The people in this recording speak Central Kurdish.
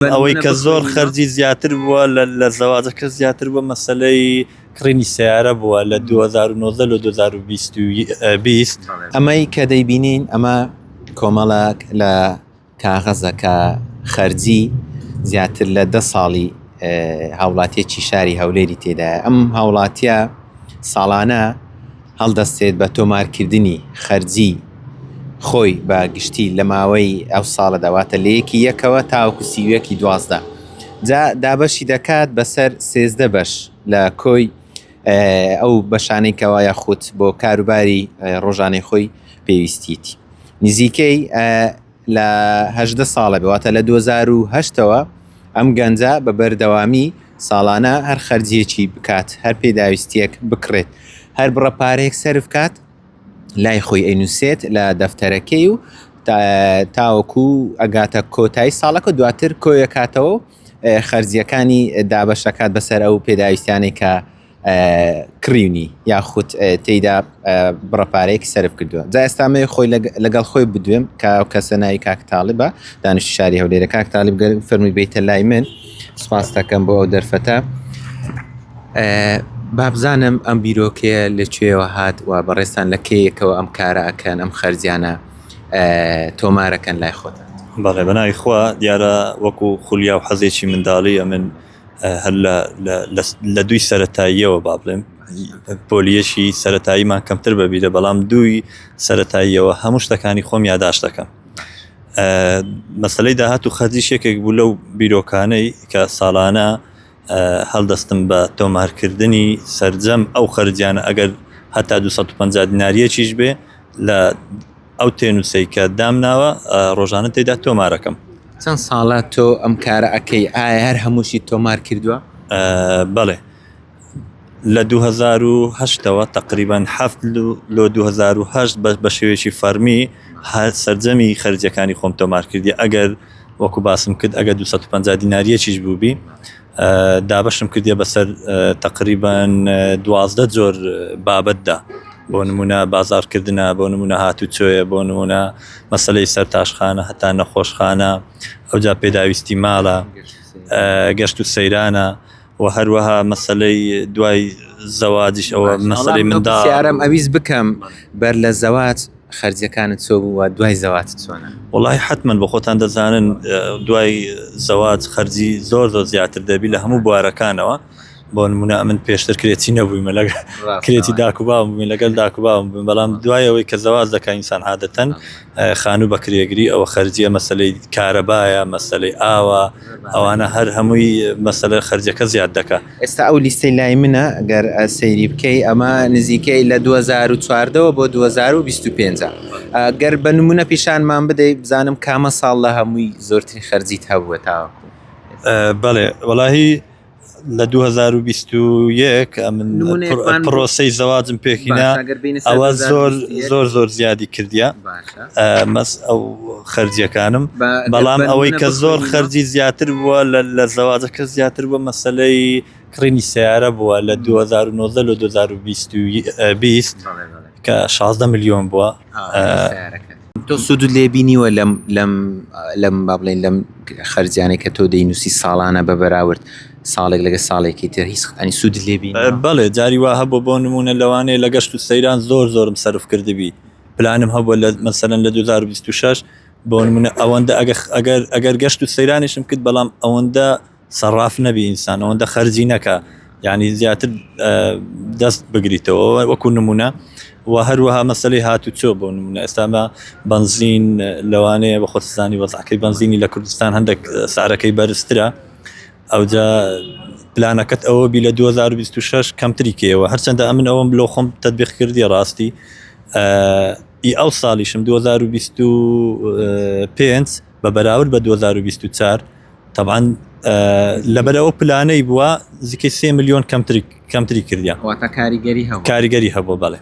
ئەوەی کە زۆر خەرجی زیاتر بووە لە زەواجەکە زیاتر بووە مەسەلەی کڕینی سیارە بووە لە 2009 لە 2020. ئەمەی کە دەیبینین ئەمە کۆمەڵێک لە کاغەزە کە خەرجی زیاتر لە دە ساڵی هاوڵاتیەکی شاری هەولێری تێدایە ئەم هاوڵاتیە ساڵانە هەڵدەستێت بە تۆمارکردنی خەرجی خۆی بە گشتی لە ماوەی ئەو ساڵەدا واتە لە یەکی یەکەوە تاوەکو سیویەکی 12 جا دابەشی دەکات بەسەر 13 بەش لە کۆی ئەو بەشانەی کەوا یاخود بۆ کاروباری ڕۆژانەی خۆی پێویستیتی نزیکەی لە 18 ساڵە بێ واتە لە 2010ەوە ئەم گەنجە بە بەردەوامی ساڵانە هەر خەرجیەکی بکات هەر پێداویستیەک بکڕێت هەر بڕە پارەیەک سەرف کات لای خۆی ئەینوسێت لە دەفتەرەکەی و تاوەکو ئەگاتە کۆتایی ساڵەکە دواتر کۆیەکاتەوە خەرجیەکانی دابەشەکات بەسەر ئەو پێداویستیانەی کە کڕیونی یاخود تێیدا بڕە پارەیەکی سەرف کردووە جا ئێستا مەوێ خۆی لەگەڵ خۆی بدوێم کە ئەو کەسە ناوی کاک تاڵیبە دانیشتوی شاری هەولێرە کاک تاڵیب گەر فەرمووی بیتە لای من سپاس دەکەم بۆ ئەو دەرفەتە بابزانم ئەم بیرۆکەیە لە کوێوە هات و بەڕێزتان لە کەیەکەوە ئەم کارە ئەکەن ئەم خەرجیانە تۆمارەکەن لای خۆتان بەڵێ بەناوی خوا دیارە وەکو خولیا و حەزێکی منداڵی ئەمن هەر لە دووی سەتاییەوە با بڵێم پۆلیەکی سەتاییمان کەمتر بەبیرە بەڵام دووی سەتاییەوە هەموو شتەکانی خۆم یاداش دەکەم مەسلەی داهات و خەرجیش یەکێک بوو لەو بیرۆکانەی کە ساڵانە هەڵدەستم بە تۆمارکردنی سرجەم ئەو خەرجیانە ئەگەر هەتا 250 دیناریەکیش بێ لە ئەو تێنووسەی کە دامناوە ڕۆژانە تێدا تۆمارەکەم. چەند ساڵە تۆ ئەم کارە ئەکەی ئایا هەر هەمووشی تۆمار کردووە؟ بەڵێ لە 2008ەوە تقریبان هەفت لۆ 2008 بە شێوەیەکی فەرمی سەرجەمی خەرجیەکانی خۆم تۆمار کردی ئەگەر وەکو باسم کرد ئەگەر 250 دیناریەکیش بووبی دابەشم کردیە بەسەر تەقریبەن 12 جۆر بابەتدا بۆ نمونە بازارکردە بۆ نمونە هاتوچۆیە بۆ نمونە مەسلەی سەرتاشخانە هەتا نەخۆشخانە ئەوجا پێداویستی ماڵە گەشت و سەیرانە و هەروەها مەسلەی دوای زەواجیش ئەوە مەسلەی منداڵارم ئەویست بکەم بەر لە زەواج خەرجیەکانت چۆ بوو و دوای زەواجت چۆنە؟ وەڵاهی حەتمەن بۆ خۆتان دەزانن دوای زەواج خەرجی زۆر زۆر زیاتر دەبی لە هەموو بوارەکانەوە بۆ نمونە من پێشتر کرێچی نەبوویمە لەگە کرێتی داک و باوم بووین لەگەل داک و باوم بووین بەڵام دوای ئەوەی کە زەواج دەکا ئینسان عادەتەن خانوو بە کرێگری ئەوە خەرجیە مەسەلەی کارەبایە مەسەلەی ئاوە ئەوانە هەر هەمووی مەسەلە خەرجەکە زیاد دەکا. ئێستا ئەو لیستەی لای منە گەر سەیری بکەی ئەمە نزیکەی لە 2014 ەوە بۆ 2025 گەر بە نمونە پیشانمان بدەی بزانم کامە ساڵ لە هەمووی زۆرترین خەرجیت هەبووە تاوەکو. بەڵێ وەڵاهی لە 2021 ئەمن پرۆسەی زەواجم پێکینا ئەوە زۆر زۆر زۆر زیادی کردیە مەس ئەو خەرجیەکانم بەڵام ئەوەی کە زۆر خەرجی زیاتر بووە لە زەواجەکە زیاتر بووە مەسلەی کڕینی سیارە بووە لە 2009 لە 2020 کە 16 میلیۆن بووە. تۆ سوودت لێ بینیوە لەم لەم لەم با بڵێین لەم خەرجیانەی کە تۆ دەینووسی ساڵانە بە بەراورد ساڵێک لەگە ساڵێکی تر هیچ ئەنی سوودت لێ بینیوە؟ بەڵێ جاری وا هەبوو بۆ نمونە لەوانەیە لە گەشت و سەیران زۆر زۆرم سەرف کردبی پلانم هەبووە لە مەسەلەن لە 2026 بۆ نمونە ئەوەندە ئەگەر ئەگەر ئەگەر گەشت و سەیرانیشم کرد بەڵام ئەوەندە سەڕاف نەبی ئینسان ئەوەندە خەرجی نەکا یعنی زیاتر دەست بگریتەوە وەکو نمونە و هەروەها مەسلەی هاتوچۆ بۆ نمونە ئێستامە بنزین لەوانەیە بە خۆتزانی وەزعەکەی بنزینی لە کوردستان هەندێک سارەکەی بەرزترە ئەوجا پلانەکەت ئەوە بی لە 2026 کەمتری کەیەوە هەرچەندە ئەمن ئەوەم لۆ خۆم تدبیق کردی ڕاستی ئی ئەو ساڵیشم 2025 بە بەراورد بە 2024 تەبعەن لەبەر ئەو پلانەی بووە نزیکەی سێ ملیۆن کەمتری کەمتری کردیان واتە کاریگەری هەبوو کاریگەری هەبوو بەڵێ.